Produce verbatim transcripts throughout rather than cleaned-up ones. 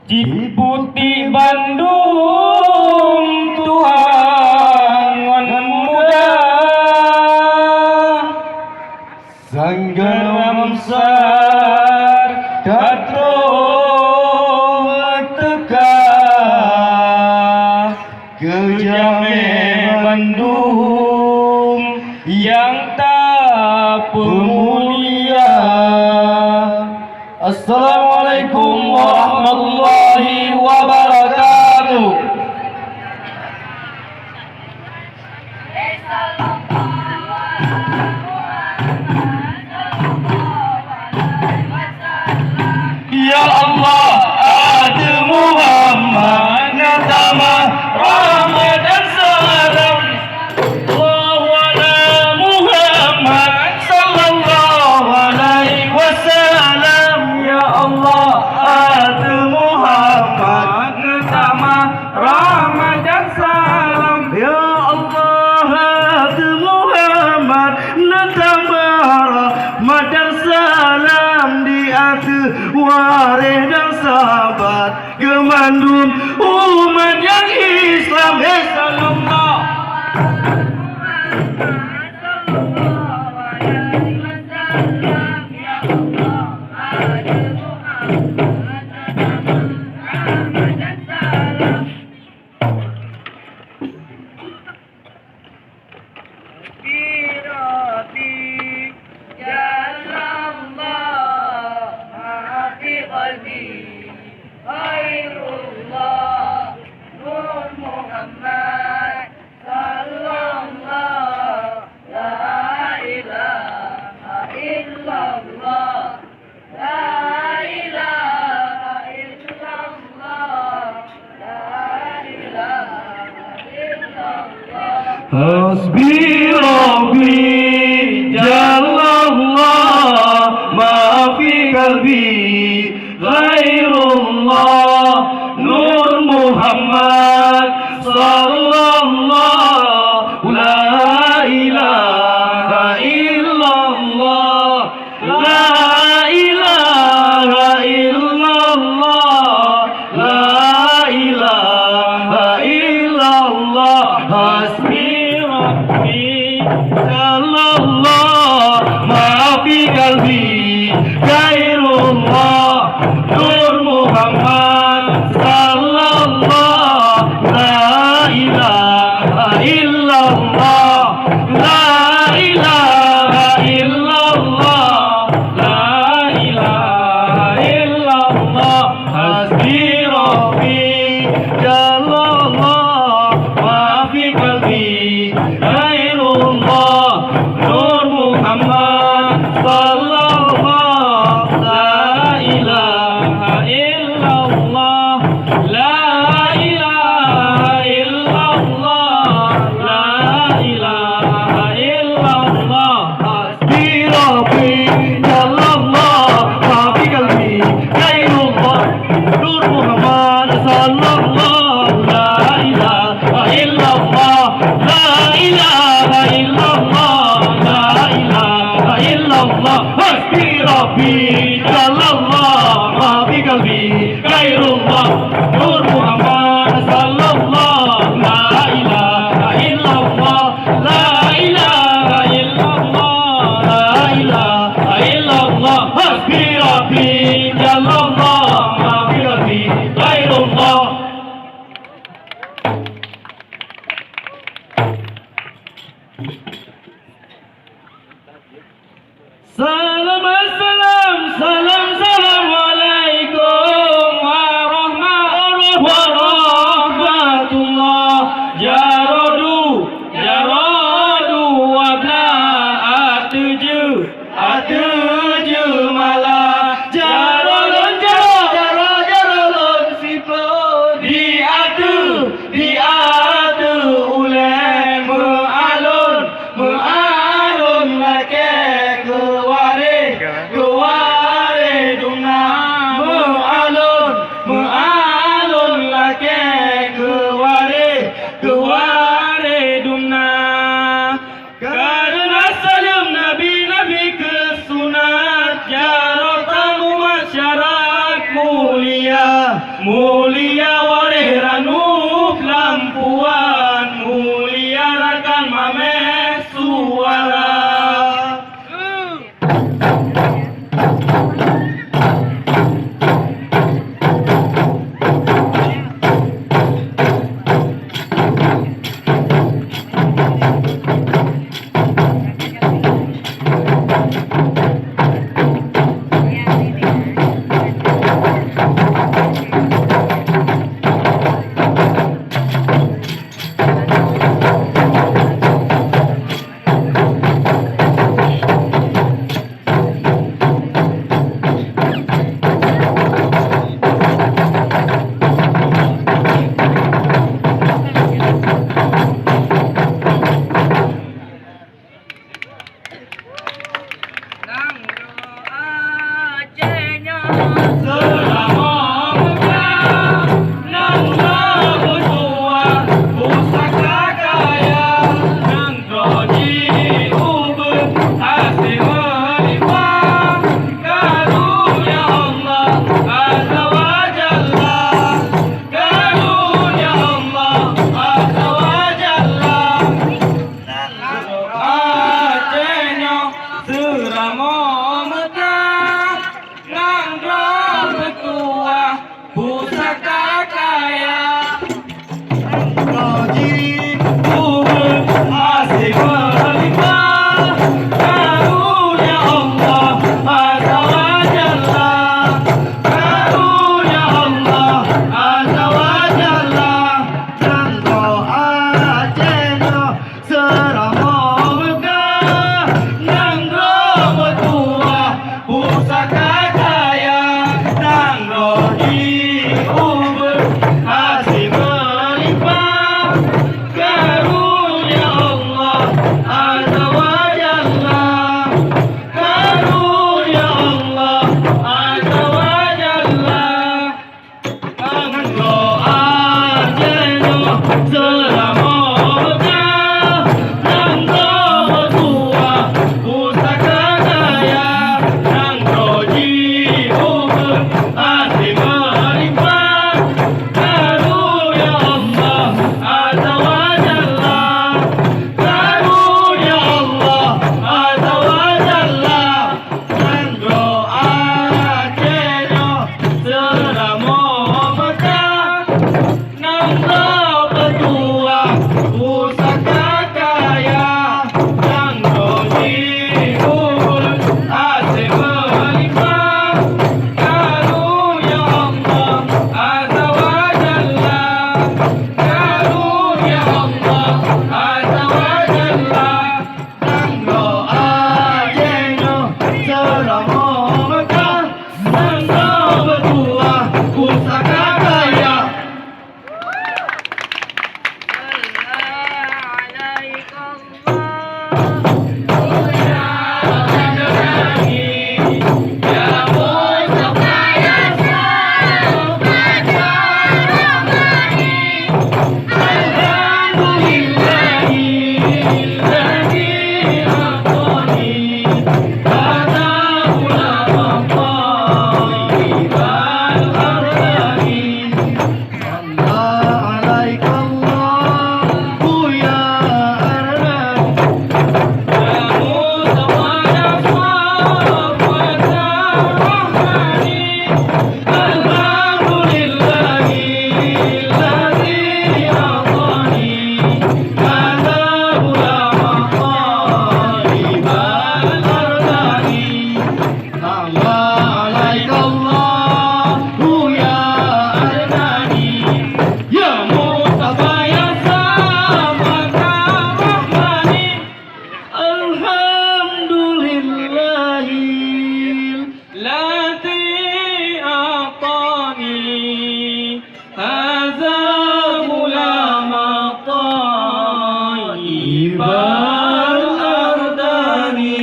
Cit putéh bandum tuha ngon muda, sanggaram sar ka troh teuka. Keu jamé bandum nyang tapeumulia. Assalamualaikum warahmatullahi wabarakatuh. Ya Allah, ateueh Muhammad neutamah rahmat dan salam. Sallallahu ala Muhammad, sallallahu alaihi wasallam. Ya Allah, ateueh Muhammad neutamah rahmat dan salam. Ya Allah, ateueh Muhammad neutamah rahmat dan salam di ateueh waréh dan sahabat keu mandum umat nyang Islam. Eh, sallallahu. Rabbi, Rabbi, jalallah, ma fi qalbi, ghairullah, nur Muhammad, sallallah, la ilaha illallah. La ilaha illallah, la ilaha illallah. Hasbi Rabbi, jalallah, ma fi qalbi, ghairullah, nur Muhammad, sallallah, la ilaha illallah. La ilaha illallah, la ilaha illallah, hasbi Rabbi, jalallah, ma fi qalbi, ghairullah, nur Muhammad, sallallah, la ilaha illallah. La ilaha illallah, la ilaha illallah, hasbi Rabbi, jalallah, ma fi qalbi, ghairullah, nur Muhammad, sallallah, la ilaha illallah. La ilaha illallah, la ilaha illallah. Hasbi Rabbi, jalallah, ma fi qalbi, ghairullah, nur Muhammad, sallallah, la ilaha illallah, la ilaha illallah, la ilaha illallah. Hasbi Rabbi, jalallah, ma fi qalbi, ghairullah, nur Muhammad, sallallah, la ilaha illallah, la ilaha illallah, la ilaha illallah. Hasbi Rabbi, jalallah, ma fi qalbi, ghairullah. Salam, salam, Ubeut hase meulimpah, karunia Allah Azza wa Jalla. Karunia Allah Azza wa Jalla. Nanggroe Aceh nyoe seuramoe Mekah, nanggroe meutuah pusaka kaya, nanggroe jiubeut hase meulimpah. Karunia Allah Azza wa Jalla, karunia Allah Azza wa Jalla. Nanggroe Aceh nyoe seuramoe Mekah, nanggroe meutuah pusaka kaya, nanggroe jiubeut hase meulimpah. Karunia Allah Azza wa Jalla, karunia Allah Azza wa Jalla. Nanggroe Aceh nyoe seuramoe Mekah, nanggroe meutuah pusaka kaya. Alhamdulillahil ladzi a'tani hadza ghulaman thayyibal ardani.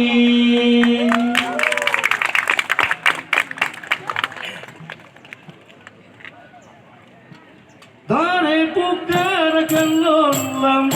Dari puka rakan lôn lam